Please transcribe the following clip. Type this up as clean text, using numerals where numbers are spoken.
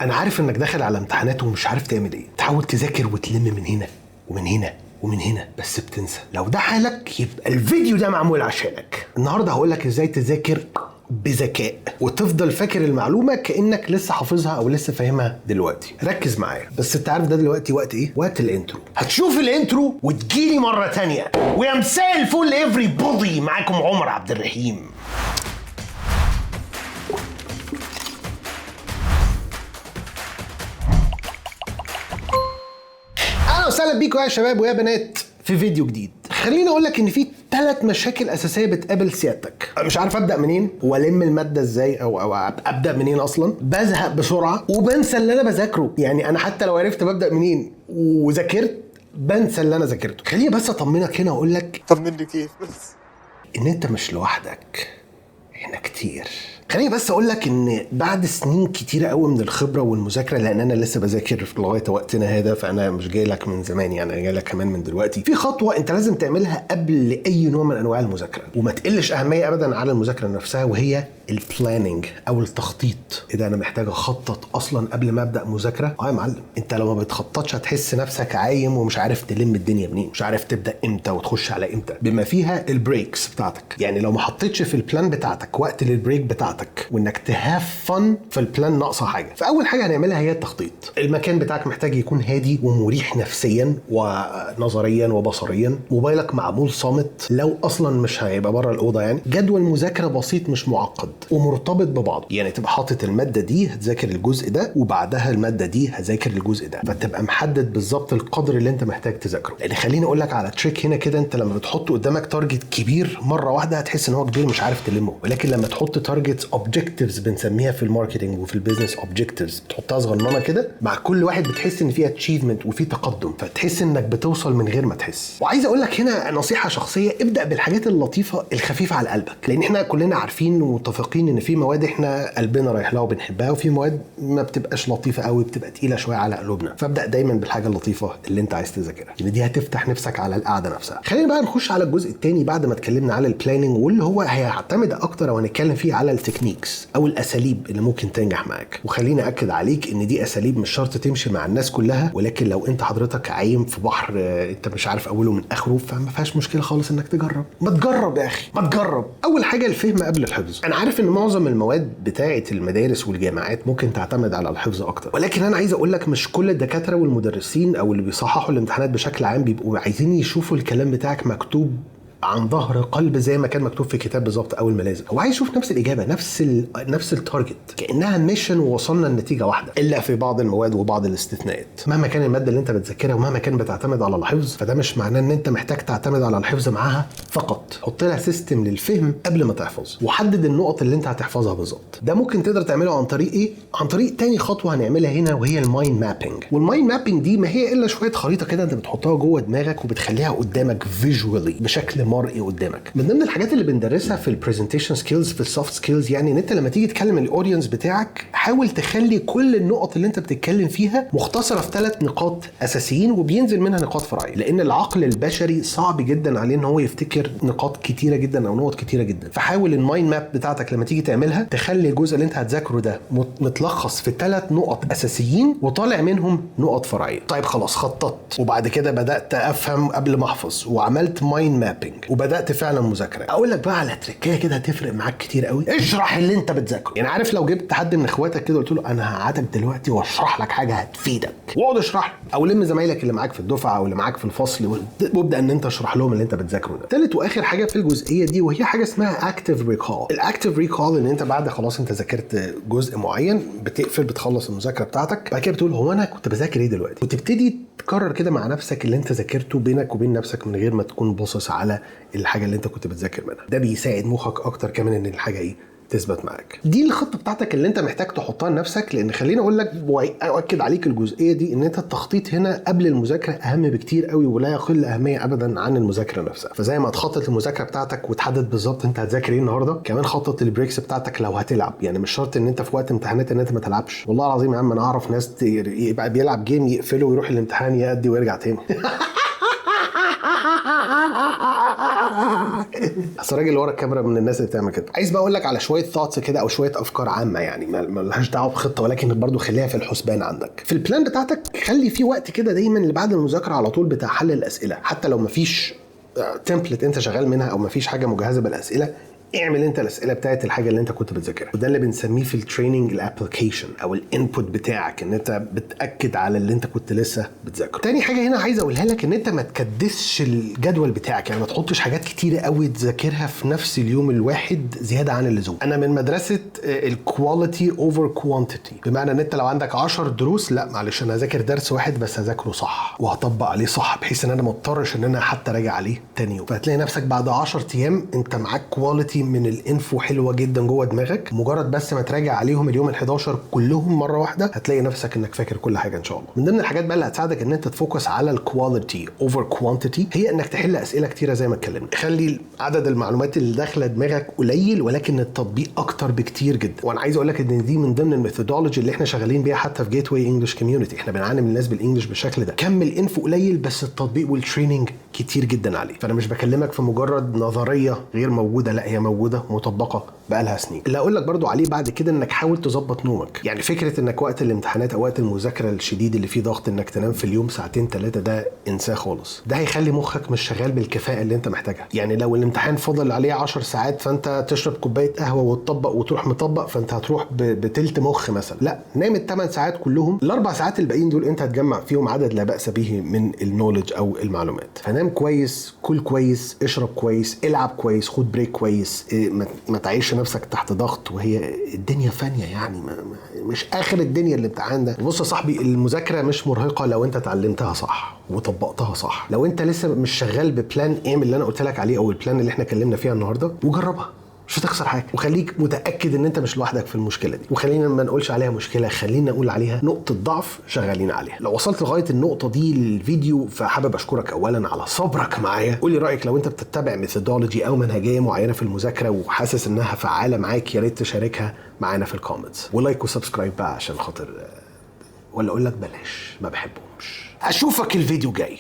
انا عارف انك داخل على امتحانات ومش عارف تعمل ايه، تحاول تذاكر وتلم من هنا ومن هنا ومن هنا بس بتنسى. لو ده حالك يبقى الفيديو ده معمول عشانك. النهارده هقولك ازاي تذاكر بذكاء وتفضل فاكر المعلومة كانك لسه حافظها او لسه فاهمها دلوقتي. ركز معايا بس. انت عارف ده دلوقتي وقت ايه؟ وقت ال intro. هتشوف ال intro وتجيلي مرة تانية. ويا مساء الفل everybody، معاكم عمر عبد الرحيم. اهلا وسهلا بيكم يا شباب ويا بنات في فيديو جديد. خليني اقول لك ان في 3 مشاكل اساسية بتقابل سيادتك. مش عارف ابدا منين والم المادة ازاي او ابدا منين اصلا. بزهق بسرعة وبنسى اللي انا بذاكرة، يعني انا حتى لو عرفت ببدا منين وذاكرت بنسى اللي انا ذاكرته. خليني بس اطمنك هنا واقول لك طمني كيف بس ان انت مش لوحدك، احنا كتير. خليني بس اقول لك ان بعد سنين كتيرة قوي من الخبرة والمذاكرة، لان انا لسه بذاكر لغاية وقتنا هذا، فانا مش جاي لك من زمان، يعني انا جاي لك كمان من دلوقتي. في خطوة انت لازم تعملها قبل اي نوع من انواع المذاكرة وما تقلش اهمية ابدا على المذاكرة نفسها، وهي ال planning او التخطيط. ايه ده، انا محتاج اخطط اصلا قبل ما ابدا مذاكرة؟ اه يا معلم، انت لو ما بتخططش هتحس نفسك عايم ومش عارف تلم الدنيا منين، مش عارف تبدا امتى وتخش على امتى، بما فيها ال breaks بتاعتك. يعني لو ما حطيتش في ال plan بتاعتك وقت لل break بتاعتك وانك ت have fun في ال plan ناقصه حاجة. فاول حاجة هنعملها هي التخطيط. المكان بتاعك محتاج يكون هادي ومريح نفسيا ونظريا وبصريا. موبايلك معمول صامت لو اصلا مش هيبقى بره الاوضة. يعني جدول مذاكرة بسيط مش معقد ومرتبط ببعضه، يعني تبقى حاطط المادة دي هتذاكر الجزء ده وبعدها المادة دي هذاكر الجزء ده، فتبقى محدد بالظبط القدر اللي انت محتاج تذاكره. لان خليني اقول لك على trick هنا كده، انت لما بتحط قدامك target كبير مرة واحدة هتحس ان هو كبير مش عارف تلمه، ولكن لما تحط target objectives بنسميها في ال marketing وفي ال business objectives، بتحطها صغننه كده مع كل واحد بتحس ان في achievement وفي تقدم، فتحس انك بتوصل من غير ما تحس. وعايز اقول لك هنا نصيحة شخصية، ابدا بالحاجات اللطيفة الخفيفة على قلبك، لان احنا كلنا عارفين ومتفقين ان في مواد احنا قلبنا رايح لها وبنحبها، وفي مواد ما بتبقاش لطيفة قوي، بتبقى تقيلة شوية على قلوبنا. فابدا دايما بالحاجة اللطيفة اللي انت عايز تذاكرها، لان دي هتفتح نفسك على القعدة نفسها. خلينا بقى نخش على الجزء الثاني بعد ما اتكلمنا على ال planning، واللي هو هيعتمد اكتر او هنتكلم فيه على ال techniques او الاساليب اللي ممكن تنجح معاك. وخليني اكد عليك ان دي اساليب مش شرط تمشي مع الناس كلها، ولكن لو انت حضرتك عايم في بحر انت مش عارف اوله من اخره، فما فيهاش مشكلة خالص انك تجرب. ما تجرب يا اخي، ما تجرب. اول حاجة الفهم قبل الحفظ. انا عارف ان معظم المواد بتاعه المدارس والجامعات ممكن تعتمد على الحفظ اكتر، ولكن انا عايز اقول لك مش كل الدكاترة والمدرسين او اللي بيصححوا الامتحانات بشكل عام بيبقوا عايزين يشوفوا الكلام بتاعك مكتوب عن ظهر قلب زي ما كان مكتوب في كتاب بالظبط او الملازم. هو عايز يشوف نفس الاجابة، نفس ال target، كانها mission ووصلنا لنتيجة واحدة، الا في بعض المواد وبعض الاستثناءات. مهما كان المادة اللي انت بتذاكرها ومهما كان بتعتمد على الحفظ، فده مش معناه ان انت محتاج تعتمد على الحفظ معاها فقط. حط لها system للفهم قبل ما تحفظ، وحدد النقط اللي انت هتحفظها بالظبط. ده ممكن تقدر تعمله عن طريق ايه؟ عن طريق تاني خطوة هنعملها هنا، وهي ال mind mapping. وال mind mapping دي ما هي الا شوية خريطة كده انت بتحطها جوه دماغك وبتخليها قدامك visually بشكل مرئي قدامك. من ضمن الحاجات اللي بندرسها في ال presentation skills في ال soft skills، يعني ان انت لما تيجي تكلم ال audience بتاعك حاول تخلي كل النقط اللي انت بتتكلم فيها مختصره في 3 نقاط اساسيين وبينزل منها نقاط فرعية، لان العقل البشري صعب جدا عليه ان هو يفتكر نقاط كتيرة جدا او نقط كتيرة جدا. فحاول ال mind map بتاعتك لما تيجي تعملها تخلي الجزء اللي انت هتذاكره ده متلخص في 3 نقط اساسيين وطالع منهم نقط فرعية. طيب خلاص، خططت وبعد كده بدات افهم قبل ما احفظ وعملت mind mapping وبدات فعلا مذاكرة. اقول لك بقى على تركايه كده هتفرق معاك كتير قوي. اشرح اللي انت بتذاكره. يعني عارف لو جبت حد من اخواتك كده وقلت له انا هقعدك دلوقتي واشرح لك حاجة هتفيدك، واقعد اشرح له، او لم زمايلك اللي معاك في الدفعة او اللي معاك في الفصل وابدا ان انت اشرح لهم اللي انت بتذاكره ده. ثالث واخر حاجة في الجزئية دي، وهي حاجة اسمها active recall. ال active recall ان انت بعد خلاص انت ذاكرت جزء معين بتقفل، بتخلص المذاكرة بتاعتك، بعد كده بتقول هو انا كنت بذاكر ايه دلوقتي، وتبتدي تكرر كده مع نفسك اللي انت ذاكرته بينك وبين نفسك من غير ما تكون باصص على الحاجة اللي انت كنت بتذاكر منها. ده بيساعد مخك اكتر كمان ان الحاجة ايه تثبت معاك. دي الخطة بتاعتك اللي انت محتاج تحطها لنفسك، لان خليني اقول لك واؤكد عليك الجزئية دي ان انت التخطيط هنا قبل المذاكرة اهم بكتير قوي ولا يقل اهمية ابدا عن المذاكرة نفسها. فزي ما تخطط للمذاكره بتاعتك وتحدد بالظبط انت هتذاكر ايه النهارده، كمان خطط لل breaks بتاعتك لو هتلعب. يعني مش شرط ان انت في وقت امتحانات ان انت ما تلعبش. والله العظيم يا عم انا اعرف ناس يبقى بيلعب game يقفله ويروح الامتحان يأدي ويرجع تاني. اصل الراجل اللي ورا الكاميرا من الناس اللي بتعمل كده. عايز بقى اقول لك على شوية thoughts كده او شوية افكار عامه، يعني ما لهاش دعوه بخطه، ولكن برضو خليها في الحسبان عندك في ال plan بتاعتك. خلي في وقت كده دايما اللي بعد المذاكرة على طول بتاع حل الاسئله، حتى لو مفيش template انت شغال منها او مفيش حاجة مجهزة بالاسئله، اعمل انت الاسئلة بتاعت الحاجة اللي انت كنت بتذاكرها. وده اللي بنسميه في ال training ال application او ال input بتاعك، ان انت بتاكد على اللي انت كنت لسه بتذاكره. تاني حاجة هنا عايز اقولها لك، ان انت ما تكدسش الجدول بتاعك، يعني ما تحطش حاجات كتيرة قوي تذاكرها في نفس اليوم الواحد زيادة عن اللزوم. انا من مدرسه ال quality over quantity، بمعنى ان انت لو عندك 10 دروس، لا معلش انا هذاكر درس واحد بس هذاكره صح وهطبق عليه صح، بحيث ان انا ما اضطرش ان انا حتى راجع عليه تاني يوم. فهتلاقي نفسك بعد 10 ايام انت معاك quality من ال info حلوة جدا جوه دماغك، مجرد بس ما تراجع عليهم اليوم ال11 كلهم مرة واحدة هتلاقي نفسك انك فاكر كل حاجة ان شاء الله. من ضمن الحاجات بقى اللي هتساعدك ان انت ت focus على ال quality over quantity هي انك تحل اسئلة كتيرة زي ما اتكلمنا. خلي عدد المعلومات اللي داخله دماغك قليل ولكن التطبيق اكتر بكتير جدا. وانا عايز اقول لك ان دي من ضمن ال methodology اللي احنا شغالين بيها حتى في Gateway English Community. احنا بنعلم الناس بال English بالشكل ده، كم ال info قليل بس التطبيق وال training كتير جدا عليه. فانا مش بكلمك في مجرد نظرية غير موجوده، لا هي موجودة مطبقه بقالها سنين. اللي اقول لك برضو عليه بعد كده انك حاول تظبط نومك. يعني فكرة انك وقت الامتحانات او وقت المذاكرة الشديد اللي فيه ضغط انك تنام في اليوم ساعتين ثلاثة، ده انساه خالص. ده هيخلي مخك مش شغال بالكفاءه اللي انت محتاجها. يعني لو الامتحان فاضل عليه 10 ساعات فانت تشرب كوباية قهوة وتطبق وتروح مطبق، فانت هتروح بتلت مخ مثلا. لا، نام الثمان ساعات كلهم، الاربع ساعات الباقيين دول انت هتجمع فيهم عدد لا باس به من ال knowledge او المعلومات. فنام كويس، كل كويس، اشرب كويس، العب كويس، خد break كويس، ما تعيش نفسك تحت ضغط وهي الدنيا فانيه. يعني ما مش اخر الدنيا الامتحان ده. بص يا صاحبي، المذاكرة مش مرهقة لو انت اتعلمتها صح وطبقتها صح. لو انت لسه مش شغال ب plan، اعمل اللي انا قلت لك عليه او ال plan اللي احنا اتكلمنا فيها النهارده وجربها، مش هتخسر حاجه. وخليك متاكد ان انت مش لوحدك في المشكلة دي. وخلينا ما نقولش عليها مشكله، خلينا نقول عليها نقطة ضعف شغالين عليها. لو وصلت لغاية النقطة دي للفيديو فحابب اشكرك اولا على صبرك معايا. قولي رايك لو انت بتتبع methodology او منهجيه معينة في المذاكرة وحاسس انها فعاله معاك، يا ريت تشاركها معانا في ال comments. و like و subscribe بقى عشان خاطر، ولا اقول لك بلاش، ما بحبهمش. اشوفك الفيديو جاي.